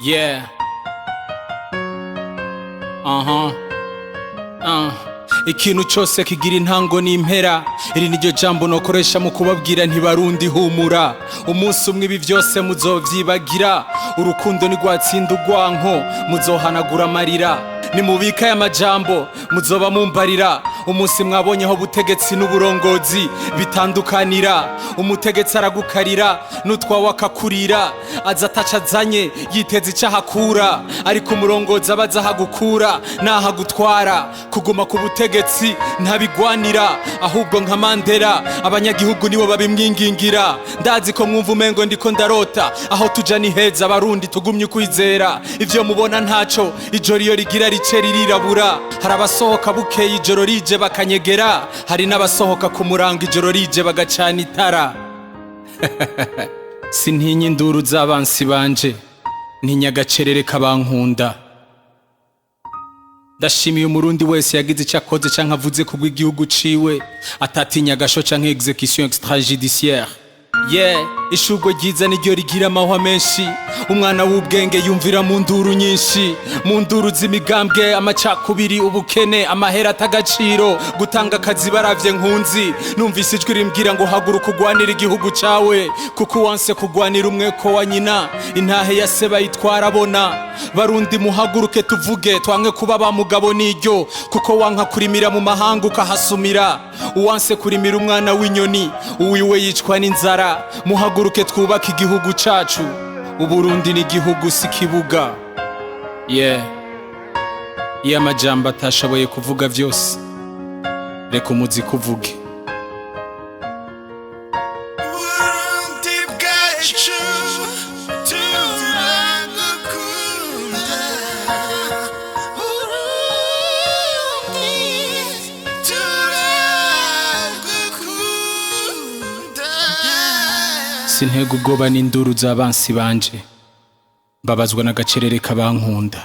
Yeah. Uh-huh. Ikintu cyose kigira intango n'impera. Iri niryo jambo nokoresha mu kubabwira ntibarundi humura. Umunsi umwe ibi byose muzovyibagira. Urukundo ntigwatsinda urwanko, muzohanagura amarira. Nimubika aya majambo muzoba mumbarira. Umunsi mwabonyeho ubutegetsi n'uburongozi bitandukanira. Umutegetsi aragukarira n'utwawe akakurira, aza ataca azanye yiteza ico ahakura, ariko umurongozi aba azi aho agukura n'aho agutwara. Kuguma ku butegetsi ntabigwanira, ahubwo nka Mandela abanyagihugu nibo babimwingingira. Ndazi ko mwumva umengo ndiko ndarota. Aho tuja ni heza abarundi, tugumye ukwizera. Ivyo mubona ntaco, ijoro iyo rigira rice ririrabura. Hari abasohoka bukeye ijoro rije bakanyegera, hari n'abasohoka ku murango ijoro rije bagacana itara. Sintinya induru z'abansi banje, ntinya agacerere k'abankunda. Ndashimiye umurundi wese yagize icyo akoze canke avuze ku bw'igihugu ciwe, atatinya agasho canke exécution extrajudiciaire. Yeah, ishurwe ryiza niryo rigira amahwa menshi. Umwana w'ubwenge yumvira mu nduru nyinshi, mu nduru z'imigambwe, amacakubiri, ubukene, amahera atagaciro, gutanga akazi baravye nkunzi. Numvise ijwi rimbwira ngo haguruka ugwanire igihugu cawe, kuko uwanse kugwanira umweko wa nyina, intahe ya se bayitwara abona. Barundi, muhaguruke tuvuge, twanke kuba ba mugabo n'iryo, kuko wanka kurimira mu mahanga ukahasumira. Uwanse kurimira umwana w'inyoni, uwiwe yicwa n'inzara. Muhaguruke twubake igihugu cacu. Uburundi ni igihugu, si ikibuga. Yeah, iyo amajambo atashoboye kuvuga vyose, reka umuziki uvuge. Burundi bwacu, turagukunda. Burundi, turagukunda. Sintega ubwoba n'induru z'abansi banje, mbabazwa n'agacerere k'abankunda.